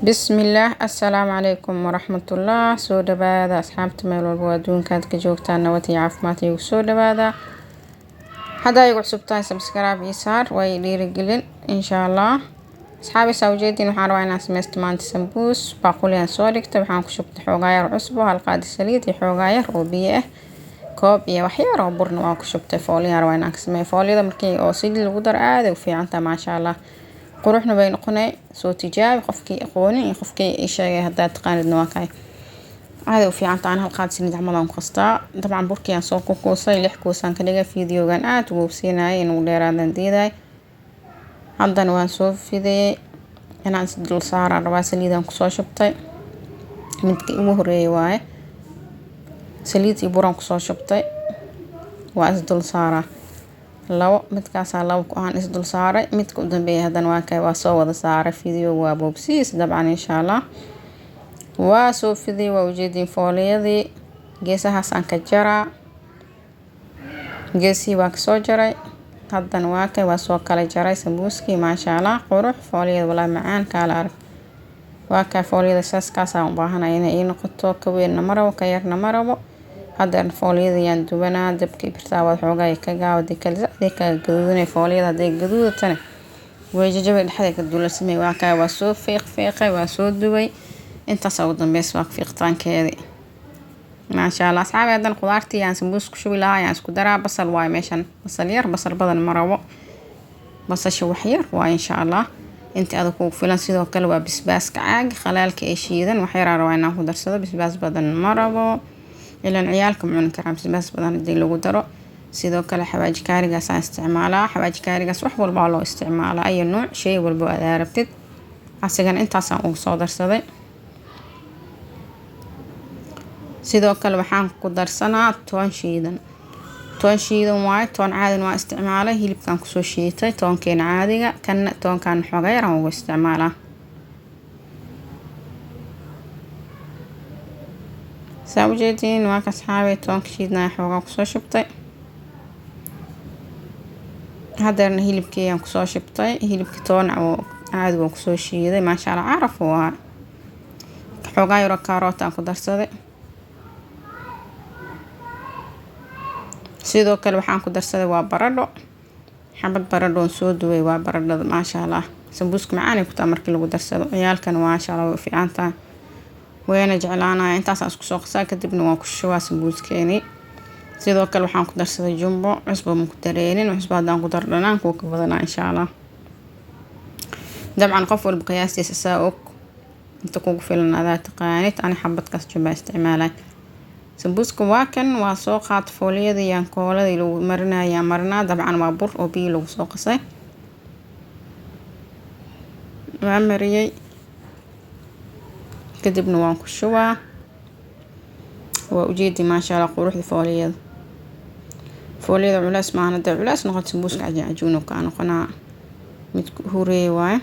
Bismillaah, assalaamu calaykum waraxmatullah. Soo dhawaada asxaabta meel walba oo adduunka aad ka joogtaan, nabad iyo caafimaad igu soo dhawaada. Haddaa igu cusub tahay, subscribe ii saar, waa i dhiirigelin insha Allah. Asxaabi, saa ujeediin, waxaan rabaa inaan sameysto maanta sambuus. Baaquliyaan soo dhigtay, waxaan ku shubtay xoogaa yar cusbo, hal qaadi saliid iyo xoogaa yar oo biyo ah, koob iyo wax yar oo burna waan ku shubtay. Fooliyaan rabaa inaan ka sameeyo. Fooliyada markii oo saliid lagu daro aad ay u fiican tahay, maasha Allah, quruxna bay noqonay. Soo tijaabi, qofkii aqoonin iyo qofkii ii sheegay haddaad taqaanidna waa kay, aad ay u fiican tahay. Hal qaad saliid camal aan ku qastaa. Dabcan burkii aan soo kukuusay, 6 kuusaan ka dhigay. Fiidiyogan aad ugu siinayay inuu dheeraadan diiday. Haddana waan soo fidayay, inaan is dul saaraan rabaa. Saliidaan kusoo shubtay, midkii ugu horeeyay waaye. Saliid iyo buraan kusoo shubtay, waa is dul saaraa. Labo midkaasaa labo ku ahaan is dul saaray. Midka u dambeeyay haddana waa kay, waa soo wada saaray. Fiidiyowga waa boobsiis dabcan insha Allah. Waa soo fidiyay, waa ujeediin. Fooliyadii geesahaasaan ka jaraa, geesihii waa kasoo jaray. Haddana waa kay, waa soo kala jaray sambuuskii, maasha Allah, qurux. Fooliyada walaa macaan kaala arag. Waa kay fooliyada, saaskaasaan u baahanaya inay ii noqoto. Ka weynna ma rabo, ka yarna ma rabo. Haddeerna fooliyada yaan dubanaa. Dabkii birtaawaad xoogaa ka gaawa, hadii kale zaid kaga gaduudanay. Fooliyada hadday gaduudatana way jajabay, dhexda ka duulasamay. Waa kay, waa soo fiiq fiiqay, waa soo dubay. Intaasaa ugu dambeysa, waa fiiqitaankeedii, maasha Allah. Asxaabi, haddana khudaartii aan sambuus ku shubi lahaa ayaan isku daraa. Basal waaye meeshan, basal yar, basal badan ma rabo. Basasha wax yar waaye insha Allah, inta adag kugu filan. Sidoo kale waa basbaaska caagi khalaalka ee shiidan, wax yaraa rabaa inaan ku darsado. Basbaas badan ma rabo, ilaan ciyaalka ma cuni karaan basbaas badan haddii lagu daro. Sidoo kale xawaaji kaarigaas aan isticmaalaa. Xawaaji kaarigaas wax walbaa loo isticmaalaa, ayo nooc shay walba aad arabtid. Asigana intaasaan ugu soo darsaday. Sidoo kale waxaan ku darsanaa toon shiidan. Toon shiidan waaye, toon caadina waa isticmaalay. Hilibkaan kusoo shiitay toonkeena caadiga, kanna toonkaan xoogaa yaraan ugu isticmaalaa. Saa ujeediin, waa ka asxaabay, toonka shiidnaya xoogaa kusoo shubtay. Hadeerna hilibkii ayaan kusoo shubtay. Hilibka toon oo caadi waan kusoo shiiday, maasha Allah, caraf waa. Xoogaa yaroo kaaroot aan ku darsaday. Sidoo kale waxaan ku darsaday waa baradho, xabad baradhoon soo duway waa baradhada, maasha Allah. Sambuuska macaanay ku tahay markii lagu darsado. Ciyaalkana maasha Allah way u fiican tahay, wayna jeclaanaya. Intaasaan isku soo qasaa, kadibna waan ku shubaa sambuuskeenii. Sidoo kale waxaan ku darsaday jumbo. Cusbo ma ku dareenin, cusbo haddaan ku daro dhanaanka wuu ka badanaa insha Allah. Dabcan qof walba qiyaastiisa saa og, inta kugu filan adaa taqaanid. Ani xabadkaas jumba isticmaalay. Sambuuska waa kan, waa soo qaat. Fooliyadii yaan kooladii lagu marinaya marinaa. Dabcan waa bur oo biyo lagu soo qasay, waa mariyay, kadibna waan ku shubaa. Waa ujeedi, maasha Allah, quruxda fooliyada. Fooliyada culays maahan, hadday culays noqoto sambuuska cajiin cajiin uu kaa noqonaa. Midka horeeyay waaye.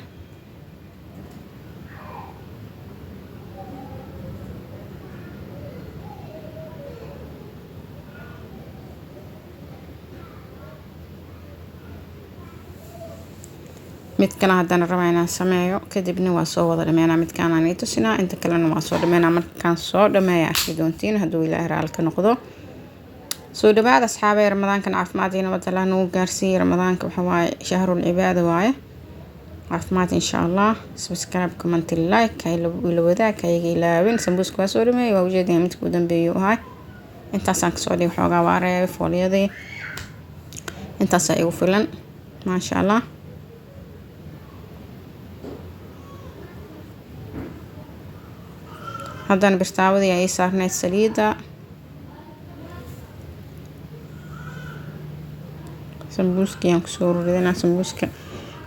Midkana haddana rabaa inaan sameeyo, kadibna waa soo wada dhameynaa. Midkaan aan ii tusinaa, inta kalena waa soo dhameynaa. Markaan soo dhameeya arki doontiin hadduu Ilaahay raali ka noqdo. Soo dhawaada asxaabay. Ramadaankan caafimaad iyo nabad Allah nagu gaarsiiyey. Ramadaanka waxa waaye shahrul cibaada waaye, caafimaad insha Allah. Subscribe, comment, like, ila wadaag, hayga ilaawin. Sambuuska waa soo dhameeyay, waa ujeedaya, midka u dambeeyay u ahay. Intaasaan kasoo dhigay, xoogaa waa reebay fooliyadii. Intaasaa igu filan, maasha Allah. Haddana birtaawadii ay saarneyd saliidda, sambuuskii aan kusoo ridinaa. Sambuuska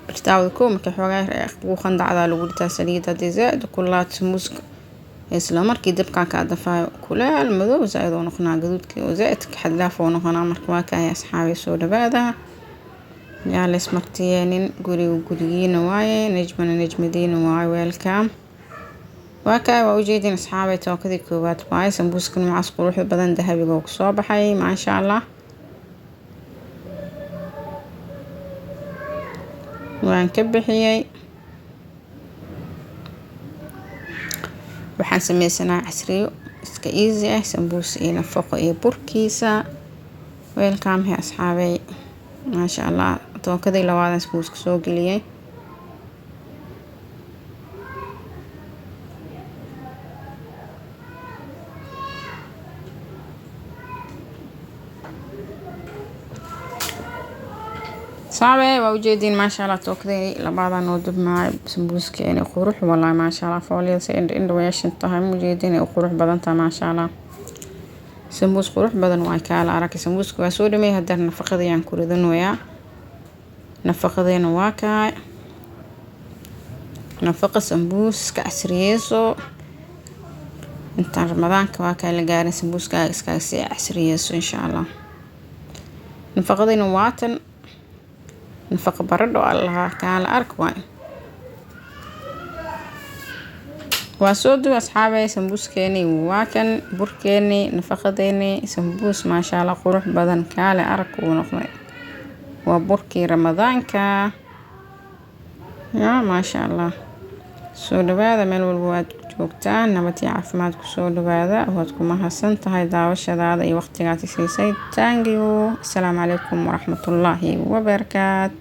birtaawada kow markay xoogaa yar ugu qandacdaa lagu ritaa saliidda. Haddii zaaid u kululaato sambuuska, isla markii dabkaa kaa dafaayo, kulaal madow zaaid oo noqonaa, gaduudka oo zaaid xad dhaaf oo noqonaa. Marka waa kaay asxaabi, soo dhawaada. Yaa la ismartiyeenin, guriga gurigiina waaye, Najmana Najmadiina waaye, welcome. Waa kaay, waa ujeedin asxaabay, tookadii koowaad waaye. Sambuuska noocaas quruxda badan dahabiga oo kusoo baxay, maasha Allah. Waan ka bixiyey. Waxaan sameysanaa casriyo iska easy ah, sambuus iyo nafaqo iyo burkiisa. Welcome he asxaabey. Maasha Allah, tookadii labaadan sambuuska soo geliyay. Saabe waa ujeediin, maasha Allah, tookadii labaadan oo dubmaayo sambuuskeeni qurux wallahi. Maasha Allah, fooliyada si indho indho weeshan tahay, ma ujeediin ay u qurux badan tahay? Maasha Allah, sambuus qurux badan waa kaala arag. Sambuuska waa soo dhameeyay, haddana nafaqadii ayaan ku ridanayaa. Nafaqadeena waa kaay nafaqa sambuuska casriyeyso intaan Ramadaanka waa kaa la gaarin, sambuuskaaga iskaga sii casriyeyso insha Allah. Nafaqadayna waatan nafaqa baradho allaha kaala ark waay. Waa soo duwa asxaabay, sambuuskeeni waa kan, burkeeni, nafaqadeeni, sambuus maasha Allah qurux badan kaale arag uu noqday. Waa burkii Ramadaanka ya, maasha Allah. Soo dhawaada meel walba waad joogtaan, nabad iyo caafimaad kusoo dhawaada. Waad ku mahadsan tahay daawashadaada iyo waqtigaad siisay. Thank you. Asalaamu calaykum waraxmatullaahi wabarakaat.